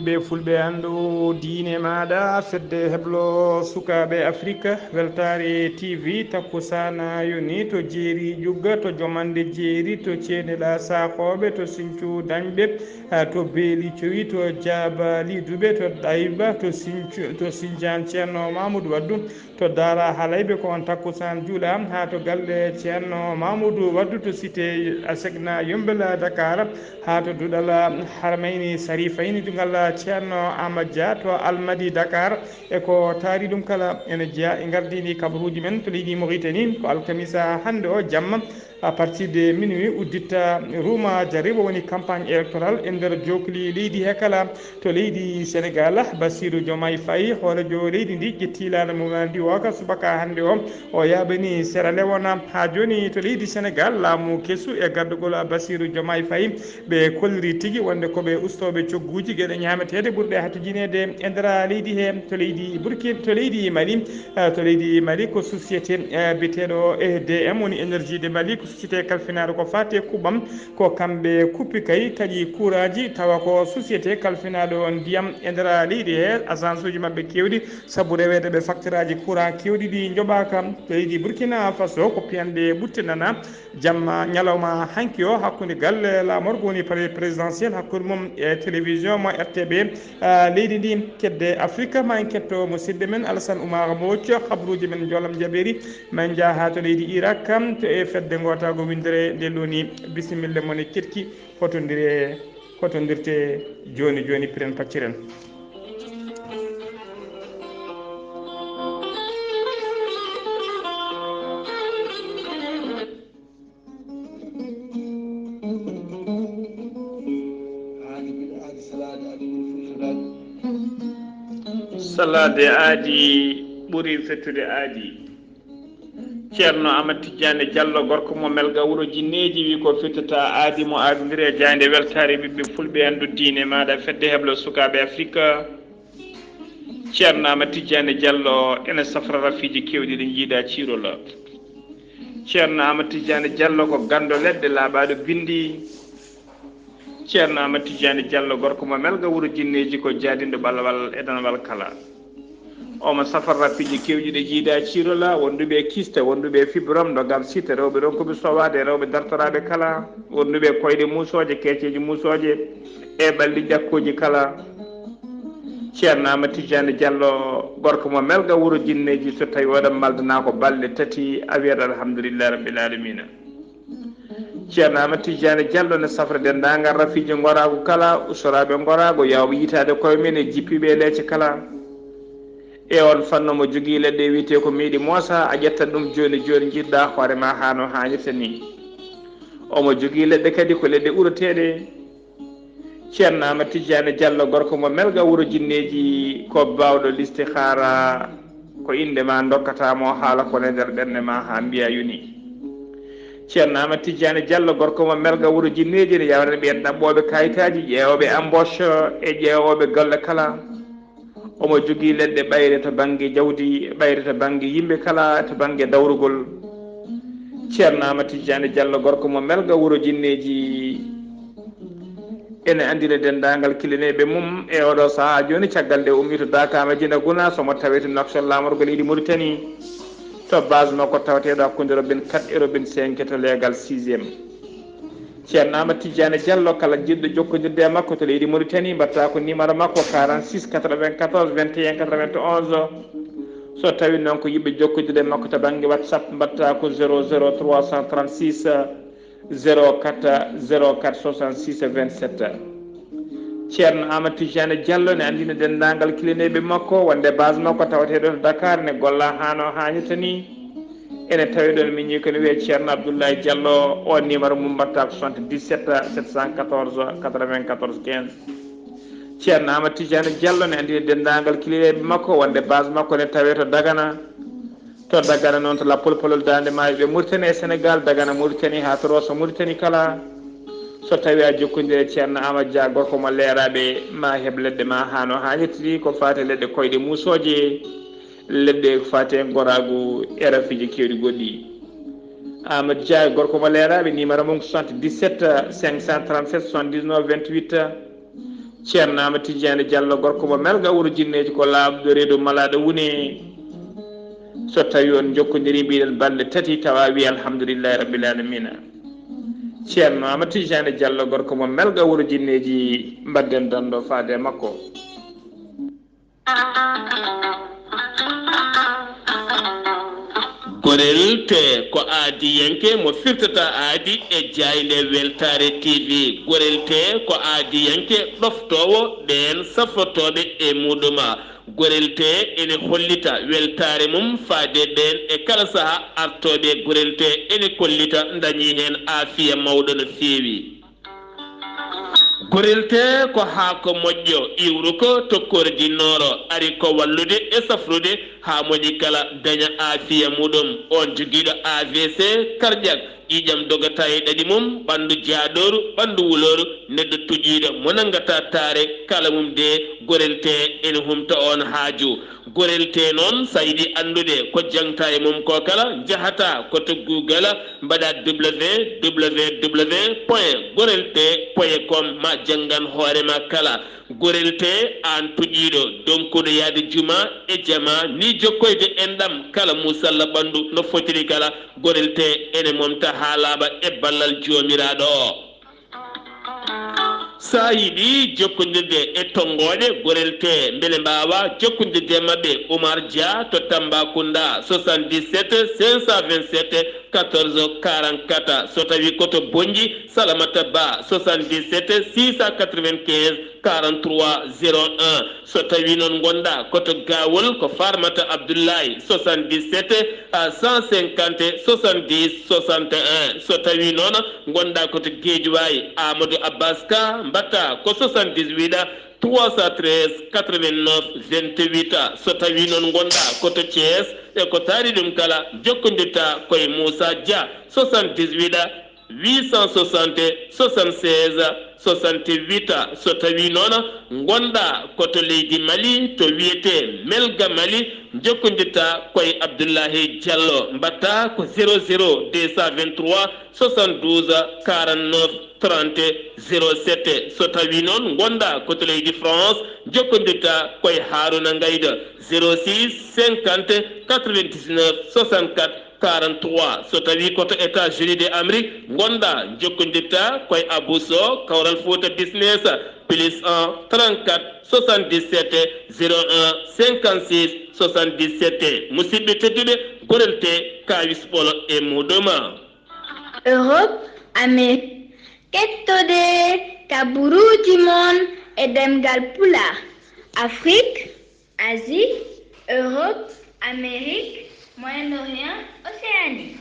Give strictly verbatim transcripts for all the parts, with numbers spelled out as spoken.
Ɓe fulɓe anndu diine maaɗa, fedde heblo sukaaɓe Afirka, Weltaare T V, takkusaana yoni to jeeri ƴugga, to jomande jeeri, to ceenela saakooɓe, to sincu dañɓe, ah, to beeli cowi, to jaaba liduɓe, to ɗayba, to sincu, to sinjaan Ceerno Mamudu Waddu, to Daara Halayɓe ko on takkusaan juula, haa to galle Ceerno Mamudu Waddu to cité Asecna Yombel Dakar, haa to duɗal Harmayni Sarifayni dugal Ceerno Amadou Dia to Almadi Dakar. E ko taari ɗum kala ene jeya e ngardini kabaruuji men to leydi Mauritanie ko alkamisa hannde o jamma. À partir de minuit udditta ruuma jaribo woni campagne électorale e nder jokli leydi he kala. To leydi Sénégal, Bassirou Diomaye Faye, hooreejo leydi ndi, ƴetti laana mum ndi wooka subaka hannde o, o yaaɓani Sierra Leone. Haa jooni to leydi Sénégal, laamu kesu e gardugol Bassirou Diomaye Faye, ɓe kolliri tigi wonde ko ɓe ustooɓe cogguuji geɗe ñaameteeɗe ɓurɗe hatujineede e nder leydi he. To leydi Burkina, to leydi Mali, eh, to leydi Mali ko société, eh, biyeteeɗo E D M woni énergie de Mali, ko société kalfinaaɗo ko faate kuɓɓam. Ko kamɓe kuppi kay taƴi kuuraaji, tawa ko société kalfinaaɗo ndiyam e nder leydi he, agence uji maɓɓe keewɗi, sabu reweede ɓe facture aji courant keewɗi ɗi njoɓaaka. To leydi Burkina Faso ko piyanɗe ɓutte nana jamma ñalawma hanki o hakkunde galle laamorgo woni palais présidentiel hakkunde mum e télévision mo R T B, ah, leydi ndi. Kedde Afrique ma en ketto musidɗo men Alassane Oumar Mbodj, habruuji men njoolam jaɓeeri. Men njaha to leydi Irak kam, to e fedde ngootaago winndere nde loni. Bisimilla mon e ketki, hotondire, hotondirte jooni jooni, piren pacciren. Salaade aadi ɓuri fettude aadi. Ceerno Amat Tijjaani Jallo, gorko mo Melga, wuro Jinneeji, wi ko fittata aadi mo aadondiri e jaaynde weltaare ɓiɓɓe fulɓe, anndu diine maaɗa, fedde heblo sukaaɓe Afirka. Ceerno Amat Tijjaani Jallo ene safra rafiiji keewɗi ɗi njiidaa ciirola. Ceerno Amat Tijjaani Jallo ko ganndo leɗɗe laaɓaaɗo binndi. Ceerno Amat Tijjaani Jallo, gorko mo Melga, wuro Jinneeji, ko jaadinɗo ɓalawal e danawal kala. Omo safra rafiiji keewɗi ɗi njiidaa ciirola, wonduɓe e kiste, wonduɓe e fibrome, dogal site, rewɓe ronkuɓe sowaade, rewɓe dartoraaɓe kala, wonduɓe e koyɗe muusooje, keeceeji muusooje, e ɓalli ƴakkooji kala. Ceerno Amat Tijjaani Jallo, gorko mo Melga, wuro Jinneeji, so tawii oɗon maldana ko balɗe tati, a wiyat alhamdulillahi rabbil aalamiina. Ceerno Amat Tijjaani Jallo ne safra denndaangal rafiiji ngoraagu kala, usoraaɓe ngoraagu, yaawɓe yitaade koye mum e jippiiɓe e leece kala. E oon fannu, omo jogii leɗɗe wiyetee ko miiɗi moosa, a ƴettat ɗum jooni jooni, njiɗ-ɗaa hoore ma haa no haanirta nii. Omo jogii leɗɗe kadi ko leɗɗe uroteeɗe. Ceerno Amat Tijjaani Jallo, gorko mo Melga, wuro Jinneeji, ko baawɗo listihaara, ko innde ma ndokkata mo, haala ko ne nder ɓernde ma haa mbiya yoni. Ceerno Amat Tijjaani Jallo, gorko mo Melga, wuro Jinneeji, ne yawnata ɓeen ɗaɓɓooɓe kayitaaji, ƴeewooɓe embauche e ƴeewooɓe golle kala. Omo jogii leɗɗe ɓayre to bannge jawdi, ɓayre to bannge yimɓe kala, to bannge dawrugol. Ceerno Amat Tijjaani Jallo, gorko mo Melga, wuro Jinneeji, ene anndina denndaangal kilineeɓe mum e oɗo sahaa jooni, caggal nde o ummii to Dakar Madina Gunaas, omo tawee to Nouakchott, laamorgo leydi Mauritanie, to base makko tawateeɗo hakkunde robin quatre e robin cinq to leegal sixième. Ceerno Amat Tijjaani Jallo, kala jiɗɗo jokkondirde e makko to leydi Mauritanie, mbaɗta ko numéro makko quarante-six quatre-vingt-quatorze vingt et un quatre-vingt-onze. So tawii noon ko yiɗɓe jokkondirde e makko to bannge WhatsApp, mbaɗta ko zéro zéro trois cent trente-six zéro quatre zéro quatre soixante-six vingt-sept. Ceerno Amat Tijjaani Jallo ne anndina denndaangal kilineeɓe makko wonde base makko tawateeɗo to Dakar ne golla haa no haanirta nii. Ene tawi ɗoon miñi ko ne wiyee Ceerno Abdoulaye Jallo, o numéro mum mbaɗta ko soixante-dix-sept sept cent quatorze quatre-vingt-quatorze quinze. Ceerno Amat Tijjaani Jallo ne anndina denndaangal kilineeɓe makko wonde base makko ne tawee to Dagana. To Dagana noon, to lappol polol Daande Maayo ɓe Mauritanie e Sénégal, Dagana Mauritanie haa to Rosso Mauritanie kala. So tawii a jokkondirii e Ceerno Amat Dia, gorko mo Leeraaɓe, ma heɓ leɗɗe ma haa no haanirta nii, ko faati e leɗɗe koyɗe muusooje, leɗɗe ko faati e ngoraagu e rafiiji keewɗi goɗɗi. Amat Dia, gorko mo Leeraaɓe, numéro mum ko soixante-dix-sept cinq cent trente-sept soixante-dix-neuf vingt-huit. Ceerno Amadou Tidiane Diallo, gorko mo Melga, wuro jinneeji, ko laaɓɗo reedu malaaɗo wune. So tawi on jokkondirii, mbiɗen balɗe tati, tawa wi alhamdulillahi rabbil alamina. Ceerno Amadou Tidiane Diallo, gorko mo Melga, wuro jinneeji, mbaɗɗen danndo faade e makko. Gorel te ko aadiyanke mo firtata aadi e jaaynde Weltaare T V. Gorel te ko aadiyanke ɗoftoowo ɓeen safotooɓe e muɗuma. Gorel te ene hollita weltaare mum faade ɓeen e kala saha artooɓe. Gorel te ene kollita ndañi heen aafiya mawɗo no feewi. Gorel te ko haako moƴƴo, iwruko to kordi nooro, ari ko wallude e safrude haa moƴƴi kala daña aafiya muɗum. On jogiiɗo A V C, karƴak, ƴiiƴam dogata e ɗaɗi mum, ɓanndu jaaɗooru, ɓanndu wulooru, neɗɗo tuƴiiɗo mo nanngata taare, kala mum de, gorel te ene humta on haaju. Gorel te noon, so a yiɗi anndude ko jaŋta e mum ko kala, njahata ko to Google, mbaɗa W W W point gorel te point com, ma janngan hoore ma kala. Gorel te, aan tuƴiiɗo, donkuɗo yahde juma e jama, ni jokkoyde enɗam kala musalla ɓanndu no fotiri kala, gorel te ene momta haa laaɓa e ballal Joomiraaɗo o. So a yiɗi jokkondirde e tonngooɗe gorel te, mbele mbaawa jokkondirde e maɓɓe, Oumar Dia to Tambacounda, soixante-dix-sept cinq cent vingt-sept quatorze quarante-quatre. So tawi ko to Bonnji, Salamata Ba, soixante-dix-sept six cent quatre-vingt-quinze quarante-trois zéro un. So tawi noon ngonɗa ko to Gawol, ko Farmata Abdoulaye, soixante-dix-sept à cent cinquante soixante-dix soixante et un. So tawi noon ngonɗa ko to Guédiawaye, Amadou Abbas Ka, mbaɗta ko soixante-dix-huit trois cent treize quatre-vingt-neuf vingt-huit. So tawi noon ngonɗa ko to Thiès, e ko taari ɗum kala, jokkondirta ko e Moussa Dia, soixante-dix-huit huit cent soixante soixante-seize soixante-huit. So tawi noon ngonɗa ko to leydi Mali, to wiyetee Melga Mali, jokkondirta ko e Abdoulahi Diallo, mbaɗta ko zéro zéro deux cent vingt-trois soixante-douze quarante-neuf trente zéro sept. So tawi noon ngonɗa ko to leydi France, jokkondirta ko e Haruna Ngayda, zéro six cinquante quatre-vingt-dix-neuf soixante-quatre quarante-trois. So tawi ko to États-Unis de Amérique ngonɗa, jokkondirta ko e Abou Sow, Kawral Fouta Business, plus un trente-quatre soixante-dix-sept zéro un cinquante-six soixante-dix-sept. Musidɓe tedduɓe, gorel te kaawis ɓolo e muɗum. Europe, Amérique, kettoɗe kabaruuji mon e ɗemngal Pulaar. Afrique, Asie, Europe, Amérique, Moyen-Orient, Océanie.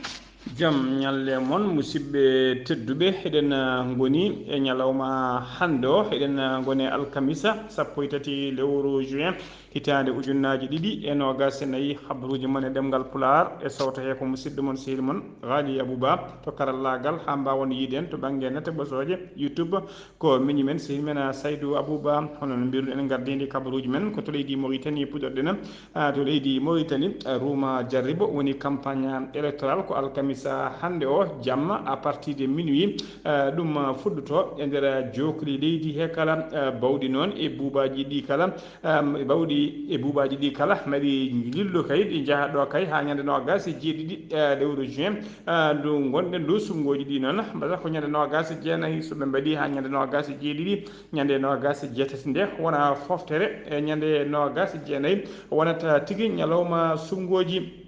Jam ñalle mon, musidɓe tedduɓe. Eɗen, ah, ngoni e ñalawma hannde o. Eɗen, ah, ngoni e alkamisa, sappo e tati lewru juin, hitaande ujunnaaji ɗiɗi e noogaas e nayi. Habaruuji mon e ɗemngal Pulaar e sawto he ko musidɗo mon, sehil mon, Ghali Abouba, to karallaagal, haa mbaawon yiide en to bannge nate ɓosooje YouTube. Ko miñi men, sehil men, ah, Saydou Abouba. Hono no mbiruɗen, ngardiindi kabaruuji men ko to leydi Mauritanie puɗɗorɗen. Ah, to leydi Mauritanie, ah, Rouma Jarribo woni campagne électorale ko alkamisa hannde o jamma à partir de minuit. Ah, ɗum, ah, fuɗɗoto e nder jookli leydi he kala, ah, bawɗi noon e buubaaji ɗi kala, ah, bawɗi e buubaaji ɗi kala. Mbaɗi lillo kay, ɗi njaha ɗo kay haa ñande noogaas e jeeɗiɗi, ah, lewru juin, ah, ndu ngonɗen ndu. Suɓngooji ɗi noon mbasa ko ñande noogaas e jeenayi, so ɓe mbaɗi haa ñande noogaas e jeeɗiɗi, ñande noogaas e jeetati nde wona foftere, e ñande noogaas e jeenayi wonata tigi ñalawma suɓngooji.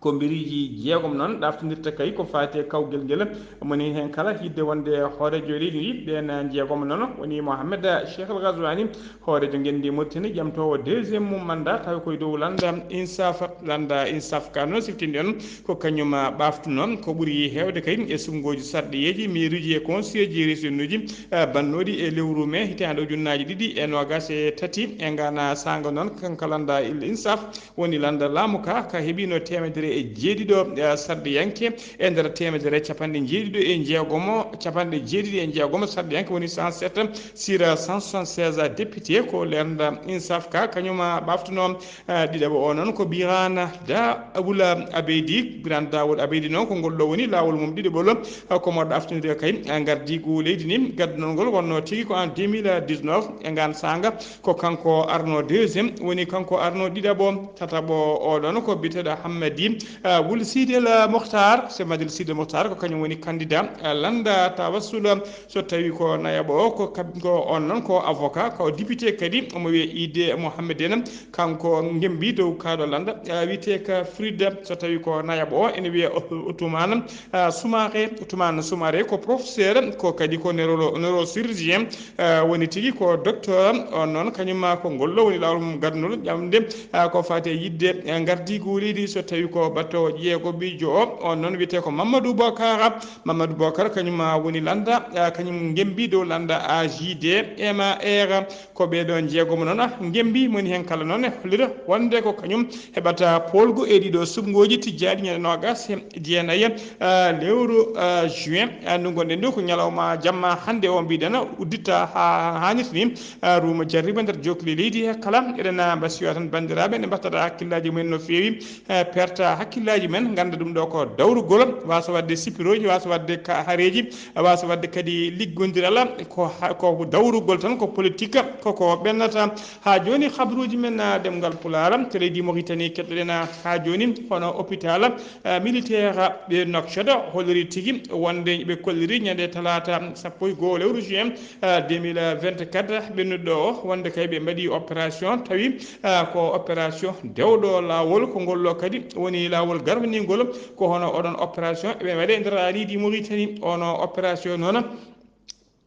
Ko mbiriiji jeegom noon ɗaftondirta kay ko faati e kawgel ngel. Moni heen kala yidde wonde hooreejo leydi ndi, ɓeen jeegom noon woni Mohamed Cheikh El Ghazouani, hooreejo ngenndi Mauritanie, ƴamtoowo deuxième mum mandat, tawi koye dow lannda INSAF. Lannda INSAF ka noon, siftinɗen, ko kañum ɓaaftuno ko ɓuri heewde kay e suɓngooji sarɗiyeeji mairie uji e conseil ji régional uji, ah, bannooɗi e lewru mai hitaande ujunnaaji ɗiɗi e noogaas e tati. E ngana saanga noon, kanko lannda INSAF woni lannda laamu ka, ka heɓino teemedere e jeeɗiɗo, eh, sarɗiyanke e nder teemedere capanɗe jeeɗiɗo e jeegomo, capanɗe jeeɗiɗi e jeegomo sarɗiyanke woni cent sept sur cent soixante-seize député. Ko lernda Insaf ka kañum ɓaftuno, eh, ɗiɗaɓo o noon ko Birane Daoula Abeydi. Birane Daoula Abeydi noon ko ngol ɗo woni laawol mum ɗiɗaɓol, eh, ko mo ɗaftunde kay, eh, ngardiigu leydi ni. Gaddunol ngol wonno tigi ko en deux mille dix-neuf e ngaan saanga. Ko kanko arno deuxième, woni kanko arno ɗiɗaɓo. Tataɓo o ɗon ko biyeteeɗo Hammadi, ah, Wul Sidel Mokhtar. Hammadi Wul Sidel Mokhtar ko kañum woni candidat, ah, lannda tawassul. So tawi ko nayaɓo o, ko kam-, ko on noon ko avocat, ko député kadi, omo wiyee Ide Mohamed en. Kanko ngembi dow kaɗo lannda, ah, wiyetee ka Frida. So tawi ko nayaɓo o, ene wiyee Otumana, ah, Soumaré. Otumana Soumaré ko professeur, ko kadi ko neuro-, neurochirurgien. Eh, woni tigi ko docteur on noon, kañum ma ko ngol ɗo woni laawol mum gaddunol ƴamde, eh, ko faati e yiɗde, eh, ngardiigu leydi. So tawi ko battoowo jeego miijo o, on noon wiyetee ko Mamadou Bokar. Mamadou Bokar kañum ma woni lannda, eh, kañum ngembi dow lannda A J D M A R. Ko ɓee ɗoon jeegomo noon, ah, ngembi, moni heen kala noon e hollira wonde ko kañum heɓata poolgu e ɗiɗo suɓngooji tijjaaɗi ñande noogaas e jeenayi, ah, lewru, ah, juin, ah, ndu ngonɗen ndu. Ko ñalawma jamma hannde o mbiɗen udditta haa haanirta ni, ah, ruuma jarriba nder jokkule leydi he kala. Eɗen, ah, mbasiyo tan banndiraaɓe, nde mbattata hakkillaaji mumen no feewi, eh, perta hakkillaaji mumen, ngannda ɗum ɗo ko dawrugol, waaso waɗde sipirooji, waaso waɗde ka-, hareeji, waaso waɗde kadi liggondiral, ko ha-, ko dawrugol tan, ko politique, koko ɓennata. Haa jooni, habruuji men, ah, ɗemngal Pulaar, to leydi Mauritanie, keɗoɗen, ah, haa jooni, hono hôpital, ah, militaire ɓe Nouakchott, holliri tigi wonde ɓe kolliri ñande talaata sappo e goo lewru juin, ah, deux mille vingt-quatre, ɓennuɗo o, wonde kay ɓe mbaɗi opération, tawi, ah, ko opération dewɗo laawol, ko ngol ɗo kadi woni laawol garwaniingol, ko hono oɗon opération eɓe waɗe nder leydi Mauritanie. Ono opération noon,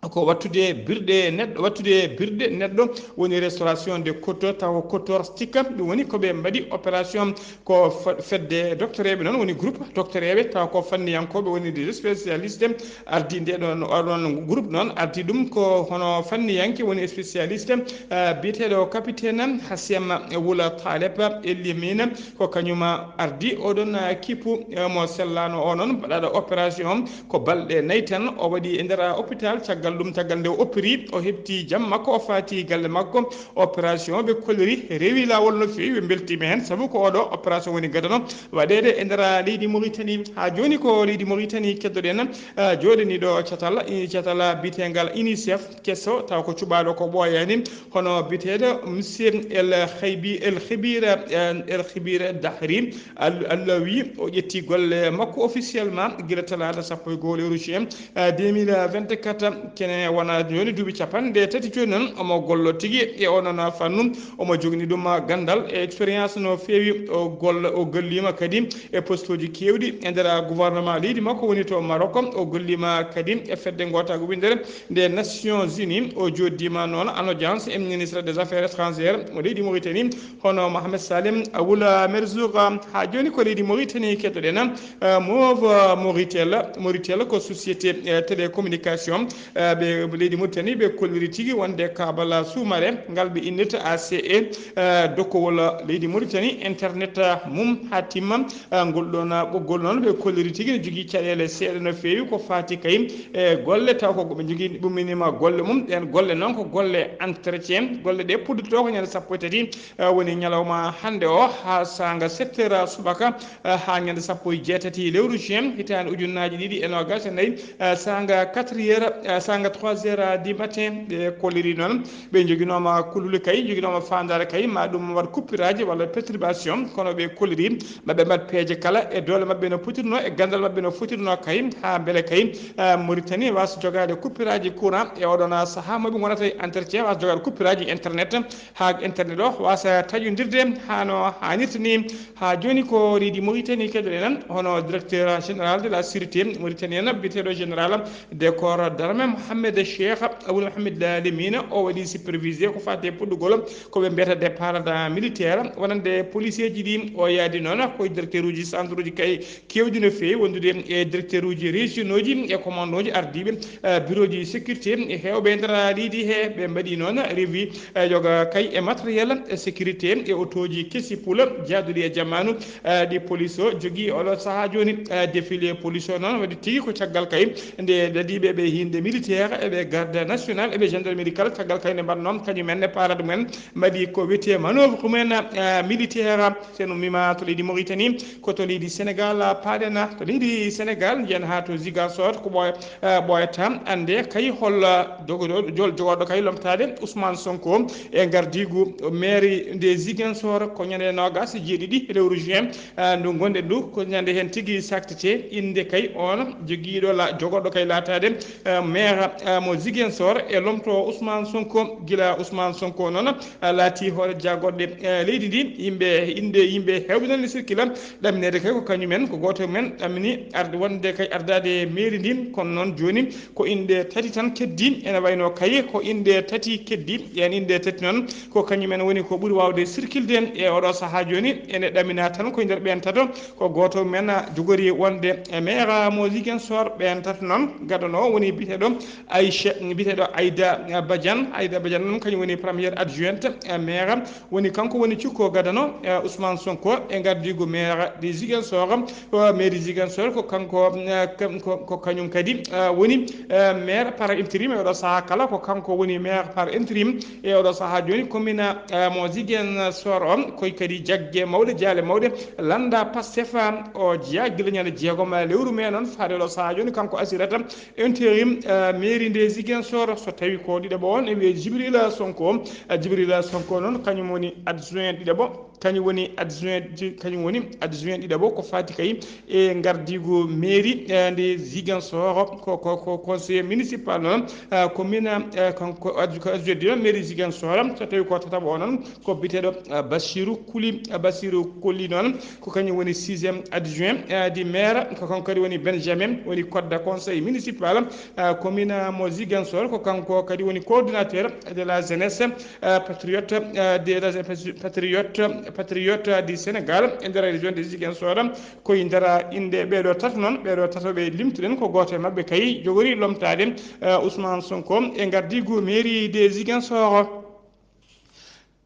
ko wattude birɗe neɗɗo, wattude birɗe neɗɗo woni restauration de kotor, taw ko kotor stikka. Ɗum woni ko ɓe mbaɗi opération, ko fe-, fedde doctereeɓe noon, woni groupe doctereeɓe, taw ko fanniyankooɓe, woni des spécialistes, ardi nde ɗon, oɗon groupe noon, ardi ɗum ko hono fanniyanke, woni spécialiste, eh, biyeteeɗo capitaine Hassem Wula Taleb El Yemine, ko kañum ardi oɗon, eh, kippu, eh, mo sellaano o noon, mbaɗaaɗo opération. Ko balɗe nayi tan o waɗi e nder hôpital. Caggal ɗum, caggal nde o opéri, o heɓti jam makko, o faati galle makko. Opération ɓe kolliri rewi laawol no feewi, ɓe mbeltiima heen, sabu ko oɗo opération woni gadano waɗeede e nder leydi Mauritanie. Haa jooni ko leydi Mauritanie keddoɗen, ah, jooɗaniiɗo catal, i-, catal biyeteengal UNICEF keso, taw ko cuɓaaɗo ko ɓooyaani, hono biyeteeɗo Monsieur El Khaybi-, El Khibir, eh, El Khibir Dahri Al-, Allawi. O ƴetti golle makko officiellement gila talaata sappo e goo lewru juin, eh, deux mille vingt-quatre. Kene wona jooni duuɓi capanɗe tati jooni noon omo gollo tigi e onon fannu. Omo jogini ɗum ganndal e expérience no feewi. O golla, o golliima kadi e postuuji keewɗi e nder gouvernement leydi makko woni to Maroc. O golliima kadi e fedde ngootaagu winndere nde Nations Unies. O jooɗdiima noon en audience e ministre des Affaires étrangères mo leydi Mauritanie, hono Mohamed Salim Awoula Merzoug. Haa jooni ko leydi Mauritanie keddoɗen, eh, Mauve Moritel. Moritel ko société, eh, télécommunication, eh, ɓe leydi Mauritanie, ɓe kolliri tigi wonde kabala sous-marin ngal ɓe innirta A C E, eh, dokkowol leydi Mauritanie internet, eh, mum haa timma. Eh, ngol ɗoon, eh, ɓoggol noon ɓe kolliri tigi ne jogii caɗeele seeɗa no feewi ko faati kay e golle, taw ko ɓe njogii, ɓe umminiima golle mum. Ɗeen golle noon ko golle entretien. Golle ɗe puɗɗotoo ko ñande sappo e tati, eh, woni ñalawma hannde o, haa saanga sept heures subaka, eh, haa ñande sappo e jeetati lewru juin, hitaande ujunnaaji ɗiɗi e noogaas e nayi, eh, saanga quatre heures, eh, saanga trois heures du matin. Ɓe kolliri noon, ɓe njoginooma kulhuli kay, njoginooma faandaare kay, ma ɗum waɗ kuppiraaji walla perturbation, kono ɓe kolliri maɓe mbaɗ peeje kala e doole maɓɓe no potirnoo, e ganndal maɓɓe no fotirnoo kay, haa mbele kay, eh, Mauritanie waasa jogaade kuppiraaji courant e oɗon sahaa mo ɓe ngonata e entretien, waasa jogaade kuppiraaji internet, haa internet o waasa taƴondirde haa no haanirta ni. Haa jooni ko leydi Mauritanie keddoɗen, hono directeur général de la sûreté mauritanienne, biyeteeɗo général de corps d'armée Mohamed Cheikh Aboul Mohamed Lamine, o waɗi supervisé ko fate puɗɗugol ko ɓe mbiyata départ militaire, wonande policier ji ɗi. O yaadi noon ko e directeur uji centre uji kay kewɗi no feewi, wondude e directeur uji régionaux ji e commandant ji ardiiɓe, eh, bureau ji sécurité e heewɓe e nder leydi he. Ɓe mbaɗi noon revue, eh, yoga kay e matériel sécurité e otooji kesi pula jaaduɗi e jamaanu, eh, ɗi police o jogii oɗo sahaa jooni. Eh, défilé police o noon waɗi tigi ko caggal kay nde dadiiɓe ɓe hinde militaire eɓe garde national eɓe gendarmerie kala caggal kay nde mbaɗnoo kañum en ne paara ɗum en mbaɗi ko wiyetee manœuvre mumen, eh, militaire. Sen ummima to leydi Mauritanie, ko to leydi Sénégal paaɗen. To leydi Sénégal, njiyen haa to Ziguinchor, ko ɓooy-, eh, ɓooyata annde kay hol, eh, dogoɗo-, jol-, jogorɗo kay lomtaade Ousmane Sonko e ngardiigu mairie nde Ziguinchor, ko ñande noogas e jeeɗiɗi lewru juin, eh, ndu ngonɗen ndu, ko ñande heen tigi saktete innde kay on jogiiɗo la-, jogorɗo kay laataade, eh, maire, eh, mo Ziguinchor e lomto Ousmane Sonko. Gila Ousmane Sonko noon, eh, laati hoore jagorɗe, eh, leydi ndi, yimɓe, innde yimɓe heewɓe noon ne sirkila, ɗamminede kay ko kañum en, ko gooto e mumen ɗammini arde wonde kay ardaade mairie ndi. Kono noon jooni ko inɗe tati tan keddi, ene wayno kay ko inɗe tati keddi. Ɗeen inɗe tati noon ko kañum en woni ko ɓuri waawde sirkilde e oɗo sahaa jooni. Ene ɗamina tan ko e nder ɓeen tato, ko gooto men jogori wonde e maire mo Ziguinchor. Ɓeen tato noon, gadano woni biyeteeɗo Aïcha, biyeteeɗo Aïda Badiane. Aïda Badiane noon kañum woni première adjointe, eh, maire, woni kanko woni cukko gadano, eh, Ousmane Sonko e ngardiigu maire de Ziguinchor, eh, mairie Ziguinchor ko kanko, eh, kam-, ko, ko kañum kadi, eh, woni, eh, maire par intérim e oɗo sahaa kala, ko kanko woni maire par intérim e oɗo sahaa jooni. Commune, eh, mo Ziguinchor o, koy kadi jagge mawɗe, jaale mawɗe, lannda Pastef, o jeyaa gila ñande jeegom lewru mai noon, faade oɗo sahaa jooni kanko asirata intérim, eh, mairie nde Ziguinchor, so tawi ko ɗiɗaɓo on e wiye Jibrila Sonko. Eh, Jibrila Sonko noon, kañum woni adjoint ɗiɗaɓo, kañum woni adjoint, kañum woni adjoint ɗiɗaɓo ko fati kay e ngardiigu mairie, eh, nde Ziguinchor, ko, ko, ko conseiller municipal noon, eh, commune, eh, kanko adju-, ko adjoint ɗiɗaɓo mairie Ziguinchor. So tawi ko tataɓo o noon, ko biyeteeɗo, eh, Bassirou Koli, eh, Bassirou Koli noon, ko kañum woni sixième adjoint, eh, du maire, ko kanko kadi woni Benjamin, woni code de conseil municipal, eh, commune mo Ziguinchor, ko kanko kadi woni coordinateur de la jeunesse, eh, patriote, eh, de la jeunesse patriote, patriote du Sénégal, e nder région de Ziguinchor. Ko e nder inɗe ɓeeɗo tato noon, ɓeeɗo tato ɓe limtuɗen, ko gooto e maɓɓe kay jogori lomtaade, eh, Ousmane Sonko e ngardiigu mairie de Ziguinchor.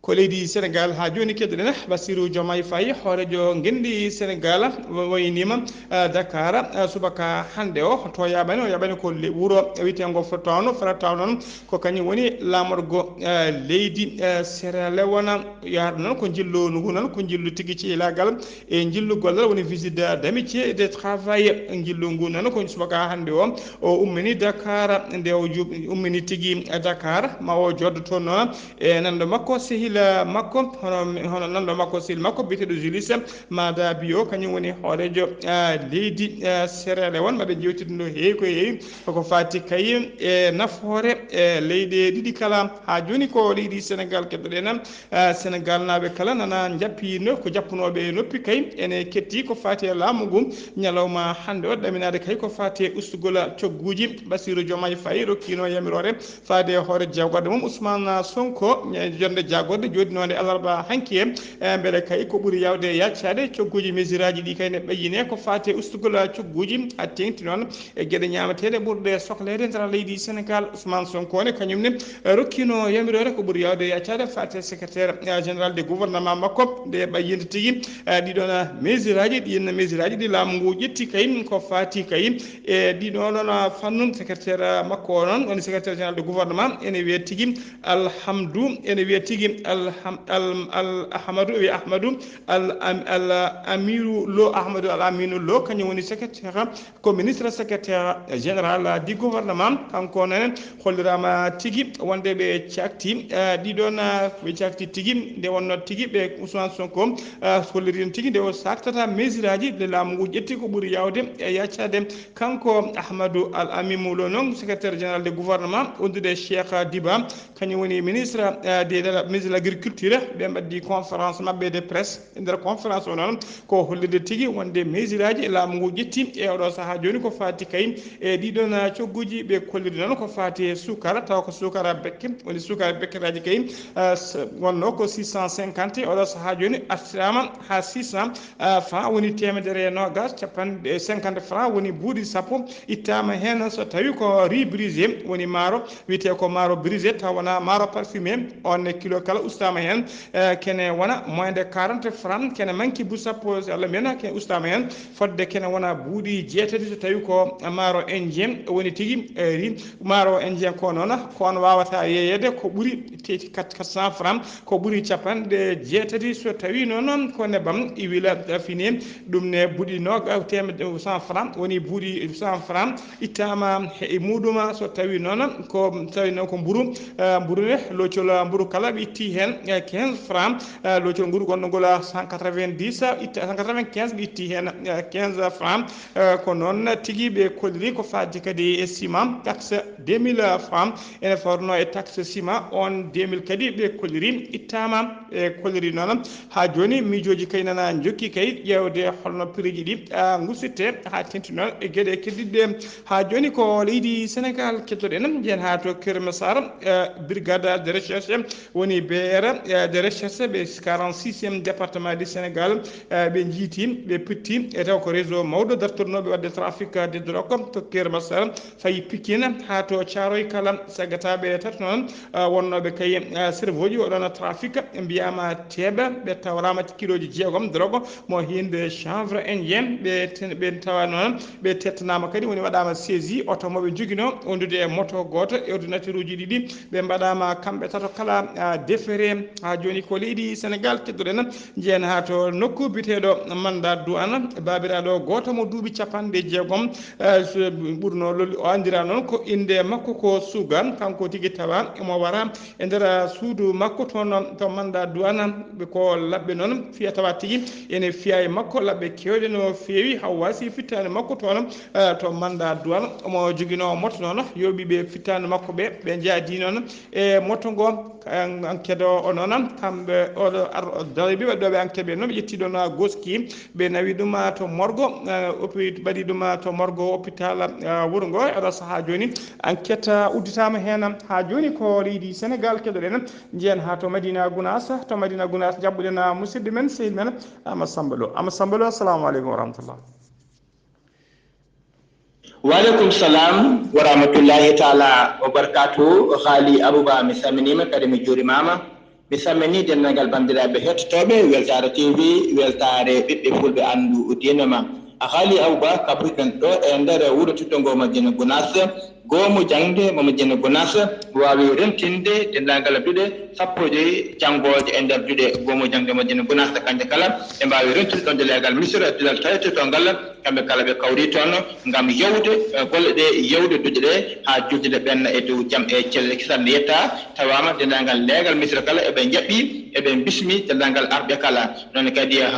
Ko leydi Sénégal haa jooni keddoɗen Bassirou Diomaye Faye, hooreejo ngenndi Sénégal, wa-, waynima, eh, Dakar, eh, subaka hannde o, to yaɓani, o yaɓani ko le-, wuro wiyeteengo Freetown. Freetown noon ko kañum woni laamorgo, eh, leydi, eh, Sierra Leone. Yahata noon ko njillu ngu noon, ko njillu tigi cehilagal e njillu gollal woni visite d'amitié et de travail. Njillu ngu noon ko subaka hannde o, o ummini Dakar, nde o ju-, ummini tigi Dakar, ma o joddo toon noon e nanɗo makko, sehil makko, hono, hono nanɗo makko, sehil makko biyeteeɗo Julius Maada Bio, kañum woni hooreejo, ah, leydi, ah, Sierra Leone. Maɓe jewtida no heewi ko heewi, koko fati kay e nafoore e leyɗe ɗiɗi kala. Haa jooni ko leydi Sénégal keddoɗen. Ah, Sénégal naaɓe kala nana njappino ko jappunooɓe e noppi kay ene ketti ko fati e laamu ngu ñalawma hannde o, ɗaminaade kay ko fati e ustugol cogguuji. Bassirou Diomaye Faye rokkino yamiroore faade e hoore jagorɗe mum Ousmane Sonko, ña-, jonde jagorɗe jooɗinoonde alarba hanki e, e mbele kay ko ɓuri yawde yaccaade cogguuji mesiraaji ɗi kay ne ɓeyyine ko fati e ustugol cogguuji, a teŋti noon e geɗe ñaameteeɗe ɓurɗe sokleede nder leydi Sénégal. Ousmane Sonko ne kañum ne rokkino yamiroore ko ɓuri yawde yaccaade fati e secrétaire, eh, général de gouvernement makko nde ɓayyinde tigi, eh, ɗiɗon mesiraaji, ɗin mesiraaji ɗi laamu ngu ƴetti kay ko fati kay e ɗiɗo ɗon fannu. Secrétaire makko o noon woni secrétaire général de gouvernement ene wiye tigi Alhamdu, ene wiye tigi Alham-, Al, Al Ahmadu, wiye Ahmadu Al Am-, Al Amiru Lo, Ahmadu Al Aminu Lo, kañum woni secrétaire, ko ministre secrétaire général du gouvernement. Kanko noon holliraama tigi wonde ɓe cakti, eh, ɗiɗon, eh, ɓe cakti tigi nde wonno tigi ɓe Ousmane Sonko, eh, holliri tigi nde o saktata mesiraaji ɗe laamu ngu ƴetti ko ɓuri yawde e yaccade. Kanko Ahmadou Al Amimou Lo noon, secrétaire général de gouvernement, wondude Cheikh Diba, kañum woni ministre, eh, de, de la, ministre de la Agriculture, ɓe mbaɗdi conférence maɓɓe de presse. E nder conférence o noon, ko hollirde tigi wonde mesure aji laamu ngu ƴetti e oɗo sahaa jooni ko faati kay e ɗiɗon cogguji. Ɓe kolliri noon ko faati e suukara, tawa ko suukara bekke, woni suukara bekketeeji kay, ah, s-, wonno ko six cent cinquante, oɗo sahaa jooni artiraama haa six cents, ah, francs, woni teemedere e noogas, capanɗe, cinquante francs, woni buuɗi sappo ittaama heen. So tawi ko riz brisé, woni maaro, wiyetee ko maaro brisé, tawa wonaa maaro parfumé, on ne kilo kala ustaama heen, eh, kene wona moins de quarante francs, kene manki bu sappo, si Allah mbiyanno, kene ustaama heen, fodde kene wona buuɗi jeetati, so tawi ko maaro indien woni tigi, eh, ri-, maaro indien ko noon, ko on waawata yeeyeede ko ɓuri te-, quatre cents francs, ko ɓuri capanɗe jeetati, so tawi noon ko nebam huile raffiné, ɗum ne buuɗi nooga-, teemedde, cent francs, woni buuɗi cent francs, ittaama he, e muɗum, so tawi noon ko, tawi noon ko mburu, eh, mburu ne, loocol mburu kala ɓe itti heen, eh, quinze francs, eh, loocol nguru gonɗo ngol cent quatre-vingt-dix, itta, cent quatre-vingt-quinze ɓe itti heen, eh, quinze francs, eh, ko noon tigi ɓe kolliri ko faati kadi e ciment, taxe deux mille francs, ene fawrno e taxe ciment on deux mille kadi ɓe kolliri ittaama, e kolliri noon. Haa jooni, miijooji kay nana njokki kay ƴeewde holno pireeji ɗi, ah, ngusitte haa teŋti noon e geɗe keddiɗɗe. Haa jooni ko leydi Senegaal keddoɗen, njeyen haa to Keur Massar, eh, Brigade de Recherche woni B R, eh, de Recherche ɓe quarante-sixième département du Sénégal, eh, ɓe njiiti, ɓe pitti e taw ko réseau mawɗo dartornooɓe waɗde trafic de drogue to Keur Massar. Fayi Pikine haa to Thiaroye kala, saggataaɓe tato noon, ah, wonnooɓe kay, ah, serveuji oɗon trafic, mbiyaama teeɓa, ɓe tawraama kilooji jeegom drogue, mo hinde chanvre indien, ɓe ten-, ɓe tawa noon, ɓe tettanaama kadi, woni waɗaama saisie, oto mo ɓe njoginoo, wondude e moto gooto, e ordinateur uji ɗiɗi, ɓe mbaɗaama kamɓe tato kala, ah, déféré. Haa jooni ko leydi Senegaal keddoɗen, njeyen haa to nokku biyeteeɗo Manda Douane, baabiraaɗo gooto mo duuɓi capanɗe jeegom, eh, so ɓurno lolli, o anndiraa noon ko innde makko ko Suga, kanko tigi tawa omo wara e nder suudu makko toon to Manda Douane, ɓe ko laɓɓe noon fiya tawa tigi ene fiya e makko, laɓɓe keewɗe no feewi, hawa si fittaani makko toon, eh, to Manda Douane, omo joginoo moto noon, yooɓi ɓe fittaani makko ɓe, ɓe njaadi noon e moto ngo, en-, enquête o, o noon, kamɓe oɗo ar-, dariɓe waɗɗooɓe enquête ɓe noon, ɓe ƴetti ɗoon, ah, goski, ɓe nawi ɗum, ah, to morgo, ah, opi-, mbaɗi ɗum, ah, to morgo hôpital, ah, wuro ngo. E oɗo sahaa jooni, enquête, ah, udditaama heen. Haa jooni ko leydi Senegaal keɗoɗen, njeyen haa to Madina Gunaas, to Madina Gunaas njaɓɓuɗen, ah, musidɗo men, sehil men, Ama Samba Lo. Ama Samba Lo, assalamu aleykum wa rahmatullah. Wa aleykum salam wa rahmatullahi taala wa barakatuhu. Haali Abouba, mi salminiima, kadi mi juurimaama. Mi salmini denndaangal banndiraaɓe hettotooɓe Weltaare T V, Weltaare ɓiɓɓe Fulɓe, anndu diine ma. A haali Abouba, kabruɗen ɗo e nder wuro tedduɗo ngo Madina Gunaas, goomu jaŋde mo Madina Gunaas waawi rentinde denndaangal duɗe sappo e joy janngooje e nder duɗe goomu jaŋde Madina Gunaas, kanje kala ɗe mbaawi rentinde ɗon deleegal Misira, duɗal taweteetongal. Kamɓe kala ɓe kawri toon ngam yewde, eh, golle ɗe, yewde duɗe ɗe haa juutde ɓenna e dow jam e cellal kisal. Nde yettaa tawaama denndaangal leegal Misira kala eɓe njaɓɓi, eɓe mbismi denndaangal arɓe kala. Noon kadi, eh,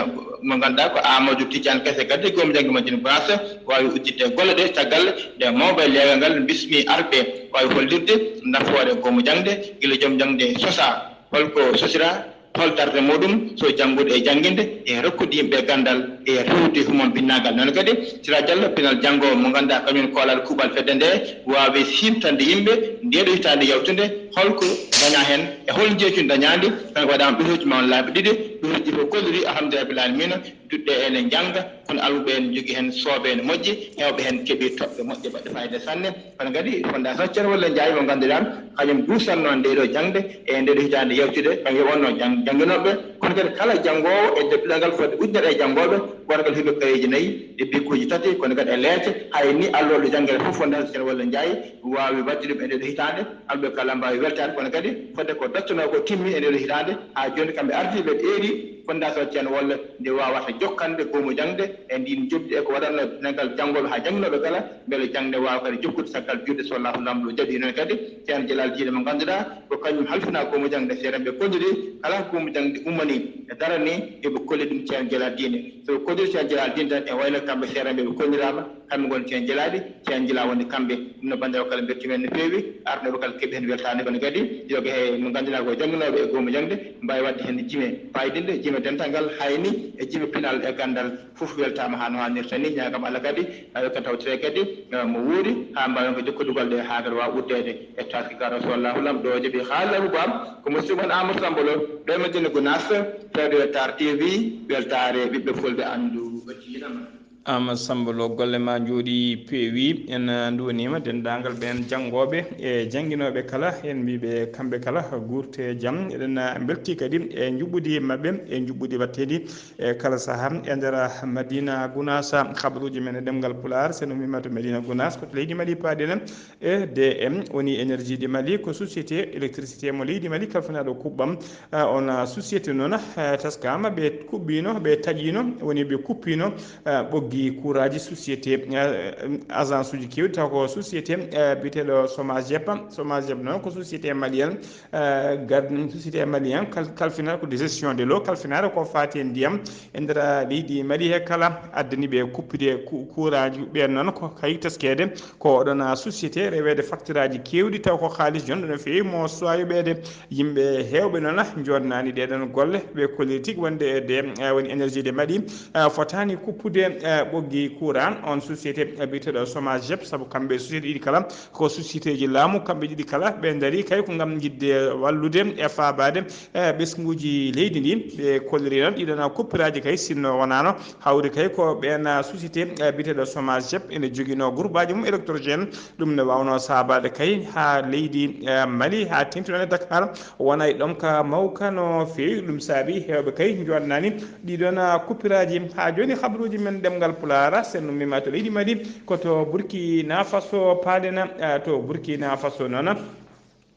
mo ngannduɗaa ko Amadou Tidiane Kese kadi goomu jaŋde Madina Gunaas waawi udditde golle ɗe caggal nde mawɓe leegal ngal mbismi arɓe, waawi hollirde nafoore goomu jaŋde gila joom jaŋde sosaa. Holko sosiraa? Hol darnde muuɗum? So janngude e jannginde e rokkude yimɓe ganndal e rewde humam binnaagal. Noon kadi, Sira Diallo, pinal janngoowo mo ngannduɗaa kañum koolal kuuɓal fedde nde, waawi siimtande yimɓe ndeeɗo hitaande yawtunde, holko dañaa heen e hol njeeytudi dañaandi? Tan ko waɗaama ɓetuuji mawɗi laabi ɗiɗi, ɓetuuji fof kolliri, alhamdulillahi rabbil aalamiina. Duɗe ene njannga, kono almuɓe ene njogii heen soobe ene moƴƴi, heewɓe heen keɓii toɓɓe moƴƴe baɗɗe faayiida sanne. Kono kadi, Fondation Ceerno Walla Njaay mo ngannduɗaa, kañum duusatnoo ndee ɗoo jaŋde e ndee ɗoo hitaande yawtude, kañum yoɓatnoo jang-, jannginooɓe. Kono kadi, kala janngoowo e nder duɗal ngal fodde ujunere e janngooɓe, gooto kala heɓi kareeji nayi e bikkuuji tati, kono kadi e leece, hay ni alloore janngeede fof, Fondation Ceerno Walla Njaay waawi waɗde ɗum e ndee ɗoo hitaande. Almuɓe kala mbaawi weltaade, kono kadi fodde ko dottanoo ko timmi e ndee ɗoo hitaande. Haa jooni, kamɓe ardiiɓe ɓe eeri Fondation Ceerno Wolle nde waawata jokkande goomu jaŋde e ndin joɓdi e ko waɗatnoo dental janngooɓe haa jannginooɓe kala, mbele jaŋde waawa kadi jokkude caggal juulde, so Allaahu Laamɗo jaɓii. Noon kadi Ceerno Jalaal Diine mo ngannduɗaa ko kañum halfinaa goomu jaŋde, seerenɓe kolliri kala goomu jaŋde ummanii e daranii, yo ɓe kollit ɗum Ceerno Jalaal Diine. So ɓe kolliri Ceerno Jalaal Diine tan, e wayno kamɓe seerenɓe ɓe kolliraama, kamɓe ngoni Ceerno Jalaaɗi, Ceerno Jalaal woni kamɓe. Ɗum no banndiraaɓe kala mbeltiima heen no feewi, arnooɓe kala keɓi heen weltaango. Kono kadi yoga he mo ngannduɗaa ko jannginooɓe e goomu jaŋde, mbaawi waɗde heen jime paydinɗe, jime dental ngal, hayni e jime pinal e ganndal. Fof weltaama haa no haanirta ni, ñaagam Allah kadi, haa yoga tawtire kadi, eh, mo wuuri, haa mbaawen ko jokkodugol ɗe haa kadi waawa uddeede e taaske kara. So Allaahu Laamɗo jaɓii, Haali Abou Ba, ko musiɗɗo mon Amadou Samba Lo, ɗo e Madina Gounass, Fedde Weltaare T V, weltaare ɓiɓɓe Fulɓe, anndu ɓe jiiɗama. Amadou Samba Lo, golle ma njooɗi peewi. En, eh, nduwaniima denndaangal ɓeen janngooɓe e jannginooɓe kala. En mbii ɓe kamɓe kala guurte jam. Eɗen, eh, mbeltii kadi e njuɓɓudi maɓɓe, e njuɓɓudi waɗteeɗi e kala sahaa e nder Madina Gounass. Habaruuji men e ɗemngal Pulaar, so en ummiima to Madina Gounass, ko to leydi Mali paaɗen. E D M woni Énergie du Mali, ko société électricité mo leydi Mali kalfinaaɗo kuɓɓam. Ah, on, ah, société noon, ah, taskaama ɓe kuɓɓiino, ɓe taƴiino, woni ɓe kuppiino, ah, ɓoggi kuuraaji société, ah, agence uji keewɗi, taw ko société, ah, biyeteeɗo Somagep. Somagep noon ko société malienne, ah, gad-, société malienne kal-, kalfinaaɗo ko de gestion de l'eau, kalfinaaɗo ko faati e ndiyam e nder, ah, leydi Mali he kala, addani ɓe kuppude ku-, kuuraaji. Ɓeen noon ko kay teskeede ko oɗon, ah, société reweede facture aji keewɗi, taw ko haalis jonɗo no feewi mo suwaa yoɓeede. Yimɓe heewɓe noon, ah, njoɗnaani ɗee ɗoon golle, ɓe kolliri tigi wonde e de, ah, woni Énergie de Mali, ah, fotaani kuppude, ah, ɓoggi courant. On société, ah, biyeteeɗo Somagep, sabu kamɓe société ɗiɗi kala ko sociétéji laamu, kamɓe ɗiɗi kala ɓe ndarii kay ko ngam yiɗde wallude e faabaade, eh, ɓesnguuji leydi ndi. Ɓe kolliri noon ɗiɗon kuppiraaji kay, sinno wonaano hawri kay ko ɓeen, ah, société, eh, biyeteeɗo Somagep ene joginoo groupaaji mum électrogène. Ɗum ne waawnoo saabaade kay haa leydi, eh, Mali, haa teeŋti noon e Dakar, wona e ɗomka mawka no feewi. Ɗum saabi heewɓe kay njoɗnaani ɗiɗon, ah, kuppiraaji. Haa jooni habaruuji men ɗemngal Pulaar, so en ummiima to leydi Mali, ko to Burkina Faso paaɗen, ah, to Burkina Faso noon.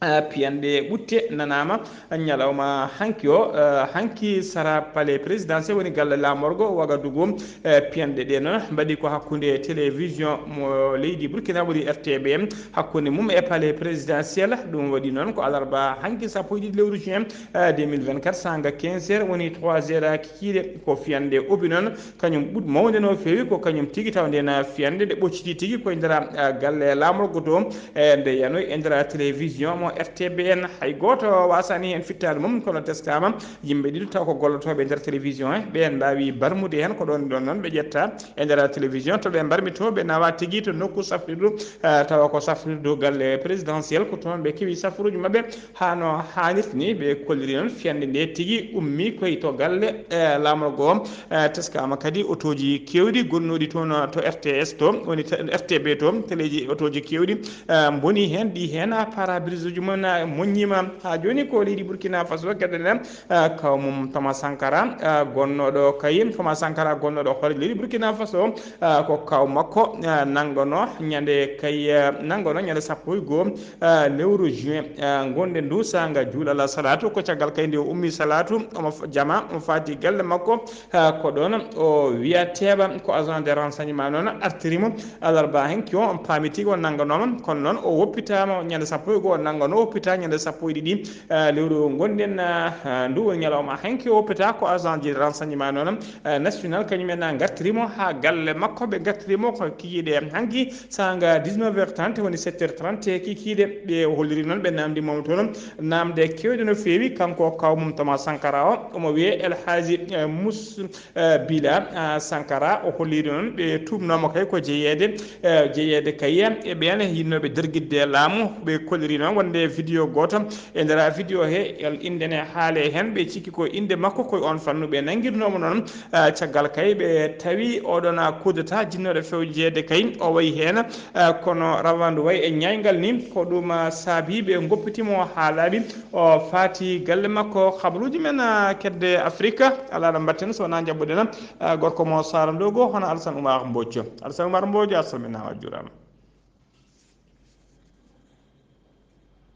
Ah, piyanɗe ɓutte nanaama ñalawma hanki o, ah, hanki sara palais présidentiel woni galle laamorgo Wagadugu. Eh, piyanɗe ɗe noon mbaɗi ko hakkunde télévision mo leydi Burkina woni R T B M, hakkunde mum e palais présidentiel. Ɗum waɗi noon ko alarba hanki sappo e ɗiɗi lewru juin, eh, deux mille vingt-quatre, saanga quinze heures woni trois heures kikiiɗe. Ko fiyanɗe obi noon, kañum ɓuɗ mawnde no feewi, ko kañum tigi taw nden fiyanɗe nde ɓocciti tigi koye nder, ah, galle laamorgo to, e nde yanoy e nder télévision mo R T B N. Hay gooto waasani heen fittaade mum, kono teskaama yimɓe ɗiɗo taw ko gollotooɓe e nder télévision he, ɓeen mbaawi barmude heen. Ko ɗoon ɗoon noon ɓe ƴetta e nder télévision to ɓe mbarmi to, ɓe nawa tigi to nokku safrirdu, ah, tawa ko safrirdu galle présidentiel, ko toon ɓe kewi safruuji maɓɓe. Haa no haanirta ni, ɓe kolliri noon fiyanɗe nde tigi ummii koye to galle, eh, laamorgo o. Eh, teskaama kadi otooji keewɗi gonnooɗi toon to R T S to, woni te-, R T B to, teleeji, otooji keewɗi, eh, mbonii heen, ɗi heen, ah, pare-brise uji mum, ah, moññiima. Haa jooni ko leydi Burkina Faso, geɗe ɗe, ah, kaw mum Thomas Sankara, ah, gonnooɗo kay, Thomas Sankara gonnooɗo hoore leydi Burkina Faso, ah, ko kaw makko, ah, nannganoo ñande kay, ah, nannganoo ñande sappo e goo, ah, lewru juin, ah, ngonɗen ndu saanga juulal salaatu. Ko caggal kay nde o ummi salaatu, omo f-, jama, omo faati galle makko, ah, ko ɗoon o wiyateeɓa ko agent de renseignement noon artiri mo alarba hanki o, on paami tigi o nannganooma, kono noon o woppitaama ñande sappo e goo, o nanngano woppita ñande sappo e ɗiɗi, ah, lewru ngonɗen, ah, ndu woni ñalawma hanki o woppita ko agent de renseignement noon, ah, national, kañum en ngartiri mo haa galle makko, ɓe ngartiri mo ko kikiiɗe hanki. Saanga dix-neuf heures trente, woni sept heures trente kikiiɗe, ɓe holliri noon, ɓe naamndi mo toon naamnde keewɗe no feewi. Kanko kaw mum Thomas Sankara o, omo wiyee El Hadji, eh, Mus-, eh, Bila, ah, Sankara. O holliri noon ɓe tuumnoo mo kay ko jeyeede, eh, jeyeede kay e ɓeen yiɗnooɓe dargitde laamu. Ɓe kolliri noon wonde vidéo gooto, e nder vidéo he, el innde ne haale heen, ɓe cikki ko innde makko, koye oon fannu ɓe nanngirnoo mo noon. Ah, caggal kay, ɓe tawi oɗon, ah, coup d'État jinnooɗo fewjeede kay, o wayi heen, ah, kono rawandu wayi e ñaayngal ni. Ko ɗum, ah, saabi ɓe ngoppiti mo haa laaɓi, o faati galle makko. Habaruuji men, ah, kedde Afrika, alaa ɗo mbaɗten so wonaa njaɓɓuɗen, ah, gorko mo Saara Ndogo, hono Alassane Oumar Mbodj. Alassane Oumar Mbodj, a salminaama, a juuraama.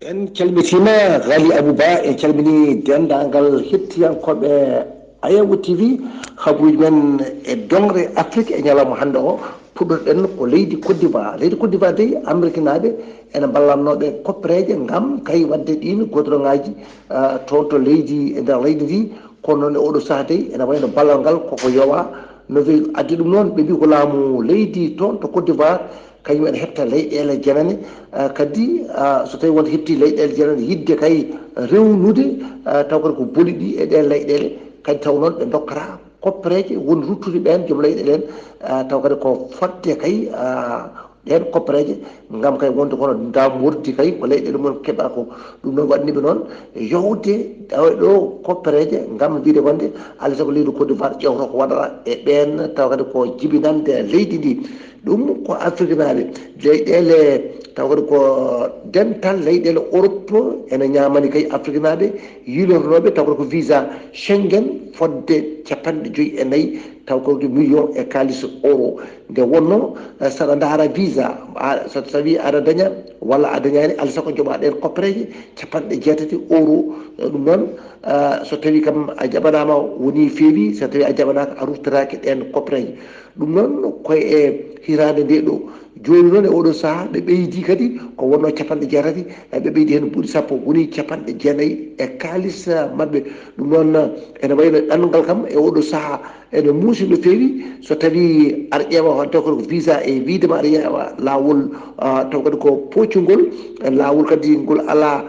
En calmitiima Ghali Abou Ba, en calminii denndaangal hettiyankooɓe Ayawo T V, habuuji men e doŋre Afrik e ñalawma hannde o, puɗɗoɗen ko leydi Côte d'Ivoire. Leydi Côte d'Ivoire dey, Ameriknaaɓe ene mballatnooɓe koppereeje ngam kay waɗde ɗiin goodorogaaji, ah, toon to leydi, e nder leydi ndi. Kono noon e oɗo sahaa dey, ene wayno ballal ngal koko yowaa. No feewi addi ɗum noon, ɓe mbii ko laamu leydi toon to Côte d'Ivoire, kañum ene heɓta leyɗeele janane, ah, kadi, ah, so tawii wonde heɓtii leyɗeele janane, yiɗde kay rewnude, ah, taw kadi ko boli ɗi e ɗeen leyɗeele, kadi taw noon ɓe ndokkata koppereeje won ruttude ɓeen joom leyɗeele en, ah, taw kadi ko fodde kay, ah, ɗeen koppereeje, ngam kay wonde kono ndamwordi kay ko leyɗeele mum keɓa ko. Ɗum noon waɗani ɓe noon yowde ɗo, ɗo koppereeje ngam wiyde wonde alaa sago leydi Côte d'Ivoire ƴeewto ko waɗata e ɓeen taw kadi ko jibinande leydi ndi. Ɗum ko Afriknaaɓe, leyɗeele, taw kadi ko dental leyɗeele Europe ene ñaamani kay Afriknaaɓe yiilornooɓe, taw kadi ko visa Schengen fodde capanɗe joyi e nayi, taw kadi million e kaalis euro. Nde wonnoo, eh, saɗa ndaara visa, a, so tawii aɗa daña walla a dañaani, alaa sago njoɓa ɗeen koppereeje capanɗe jeetati euro. Eh, ɗum noon, eh, so tawii kam a jaɓanaama wonii feewi, so tawii a jaɓanaaka a ruttataake ɗeen koppereeje. Ɗum noon ko e hitaande nde ɗo. Jooni noon e oɗo sahaa ɓe ɓeydi kadi ko wonnoo capanɗe jeetati, eh, ɓe ɓeydi heen buuɗi sappo, woni capanɗe jeenayi e kaalis, eh, maɓɓe. Ɗum noon, eh, ene wayno ɗanngal kam e oɗo sahaa ene muusi no feewi. So tawii aɗa ƴeewa taw kadi ko visa e wiyde ma aɗa ƴeewa laawol, ah, taw kadi ko poocungol, eh, laawol kadi ngol alaa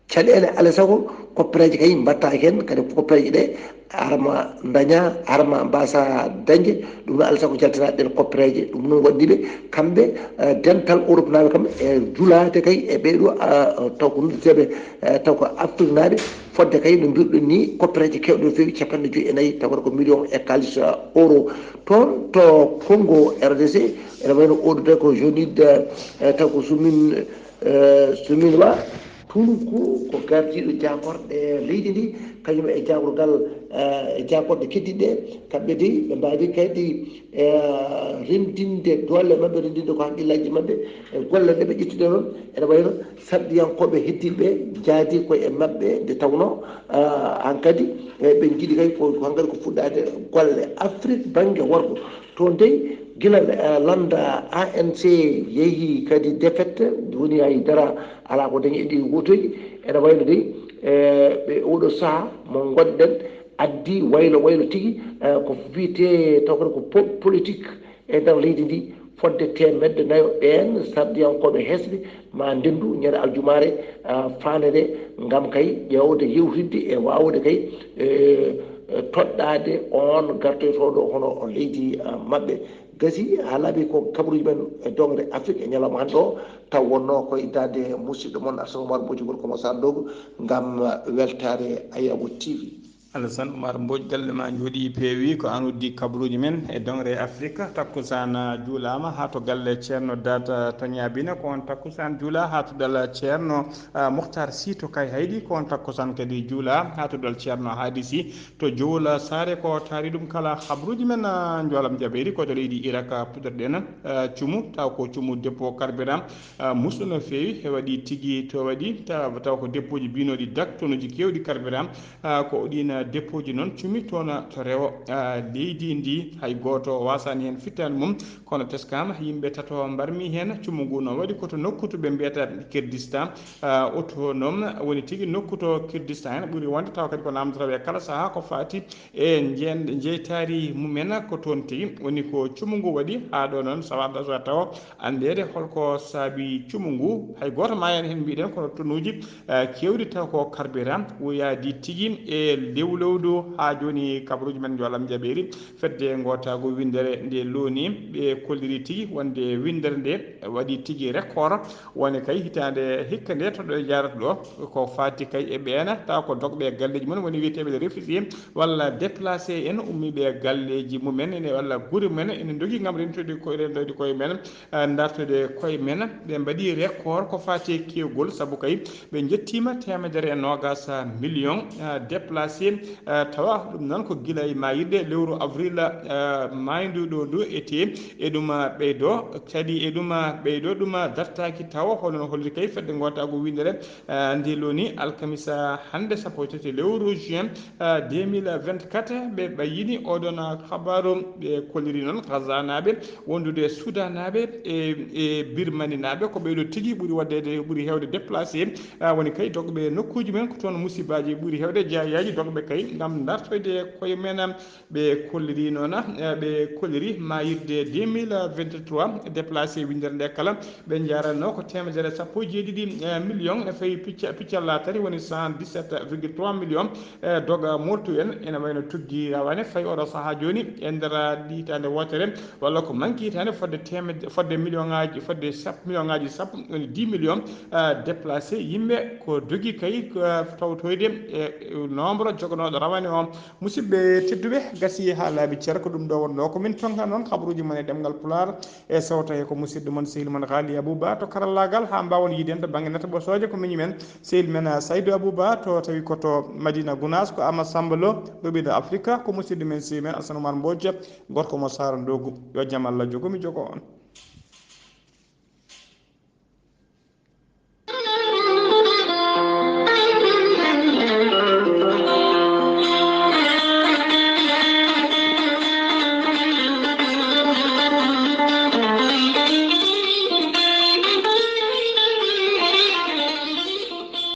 caɗeele, alaa sago koppereeje kay mbaɗtaake heen, kadi koppereeje ɗe arma daña, arma mbasa dañde, ɗum noon alaa sago jaltinaade ɗeen koppereeje. Ɗum noon waɗi ɓe kamɓe, eh, dental Europe naaɓe kam e julaade kay e ɓee ɗo, ah, taw ko noddeteeɓe, eh, taw ko Afriknaaɓe, fodde kay no mbiruɗen ni koppereeje keewɗe no feewi capanɗe joyi e nayi, taw ko million e kaalis, ah, euro. Toon to Congo R D C, ene wayno oɗo de ko Jonid, eh, taw ko Sumin, eh, Suminwa, Tunku ko gardiiɗo jaakorɗe leydi ndi, kañum e jaagorgal, eh, e jaagorɗe keddiɗe ɗe, kamɓe dey ɓe mbaawi kadi, eh, renndinde doole maɓɓe, renndinde ko hakkillaaji maɓɓe e golle ɗe ɓe ƴettude noon. Ene wayno sarɗiyankooɓe heddiiɓe njaadi ko e maɓɓe nde tawnoo, eh, hankadi, eh, ɓe njiɗi kay ko, ko hankadi ko fuɗɗaade golle Afrik bannge worgo. Toon dey, gila, eh, lannda A N C yehi kadi défaite, woni hay dara alaa ko dañi e ɗi wotoji. Ene wayno dey, eh, ɓe oɗo sahaa mo ngonɗen addi waylo waylo tigi, eh, ko wiyetee taw kadi ko po-, politique e nder leydi ndi, fodde teemedde nayo ɓeen sarɗiyankooɓe heesɓe ma ndenndu ñande aljumaare, ah, faande nde, ngam kay ƴeewde, yewtidde e waawde kay, eh, eh, toɗɗaade oon gartoytooɗo hono leydi, ah, maɓɓe. Gasi haa laaɓi ko kabaruuji men e doŋre Afrik e ñalawma hannde o, taw wonnoo ko e daande musidɗo mon Alassane Oumar Mbodj, ngol ko mo Sarr Dogo, ngam weltaare Ayawo T V. Alassane Oumar Mbodj, galle ma njooɗii peewi, ko aan uddi kabaruuji men e doŋre Afrik. Takkusaan juulaama haa to galle Ceerno Daata to Ñaabina, ko oon takkusaan juulaa haa to dal Ceerno, ah, Moktaar Sy to Kayhayɗi, ko oon takkusaan kadi juulaa haa to dal Ceerno Haadi Sy to Jowol Saare. Ko taari ɗum kala habaruuji men, ah, njoolam jabeeri ko to leydi Irak, ah, puɗɗorɗen, ah, cumu, taw ko cumu dépôt carburant, ah, musu no feewi, e waɗi tigi to waɗi, taw, taw ko dépôt ji biinooɗi dak, tonuuji keewɗi carburant, ah, ko ɗiin, ah, dépôt ji noon cumi toon to rewo, ah, leydi ndi, hay gooto waasaani heen fittaandu mum, kono teskaama yimɓe tato mbarmi heen. Cumu ngu no waɗi ko to nokku to ɓe mbiyata Kurdistan, ah, oto noon woni tigi nokku to Kurdistan heen ɓuri wonde, taw kadi ko naamndotaɓe kala sahaa ko faati e njeen-, njeytaari mumen ko toon tigi woni ko cumu ngu waɗi. Haa ɗo noon sawaɗa so tawa anndeede holko saabi cumu ngu. Hay gooto maayaani heen, mbiɗen kono tonuuji, eh, keewɗi taw ko carburant o yaadi tigi e lewlewdu. Haa jooni kabaruuji men njoolam jabeeri fedde ngootaagu winndere nde looni, ɓe kolliri tigi wonde winndere nde waɗi tigi record, woni kay hitaande hikka nde to ɗo jarata ɗo ko faati kay e ɓeena taw ko dogɓe galleeji mum woni wiyeteeɓe les réfugiés walla déplacé en ummiiɓe galleeji mumen ene walla gure mumen ene ndogi ngam rentude koye, rentoyde koye men, eh, dartude koye men. Ɓe mbaɗi record ko faati e keewgol, sabu kay ɓe njettiima teemedere e noogaas million, eh, déplacé Eh, tawa ɗum noon ko gila e maayirde lewru avril, eh, maaydu ɗo ndu ete e ɗum, eh, ɓeydo kadi e ɗum, eh, ɓeydo ɗum, eh, dartaaki tawa hono no holliri kay fedde ngootaagu winndere, eh, nde loni alkamisa hannde sappo e tati lewru juin, eh, deux mille vingt-quatre. Ɓe ɓayyini oɗon, eh, habaru, ɓe kolliri noon Gaza naaɓe wondude Sudan naaɓe e, e Birmani naaɓe ko ɓeydo tigi ɓuri waɗde, ɓuri heewde déplacé. Ah, woni kay dogɓe nokkuuji men ko toon musibbaaji ɓuri heewde jeeyaaji dogɓe kay ngam dartoyde koye men. Ɓe kolliri noon, eh, ɓe kolliri maayirde deux mille vingt-trois déplacé winndere nde kala ɓe njaranno ko teemedere sappo e jeeɗiɗi, eh, million e fayi picca, piccalla tati woni cent dix-sept virgule trois million, eh, doga mortu en ene wayno tuggi rawane fayi oɗo sahaa jooni e nder hitaande wootere walla ko manki hitaande fodde teemedde, fodde million ngaaji, fodde sappo million ngaaji sappo woni dix million, eh, déplacé yimɓe ko dogi kay, eh, tawtoyde e nombre jogonooɗo rawane o. Musidɓe tedduɓe, gasi haa laaɓi cer ko ɗum ɗo wonno ko min tonka noon habaruuji mon e ɗemngal Pulaar e sewta he ko musidɗo mon sehil mon Haali Abouba to karallaagal haa mbaawon yiiden to bannge nata ɓosooje ko miñi men sehil men, ah, Saydou Abouba to tawi ko to Madina Gounass ko Ama Samba Lo ɗo ɓiɗo Afrika ko musidɗo men sehil men Assane Oumar Mbodj gorko mo Sara Ndogu yo jam Allah jogo mi jogo on.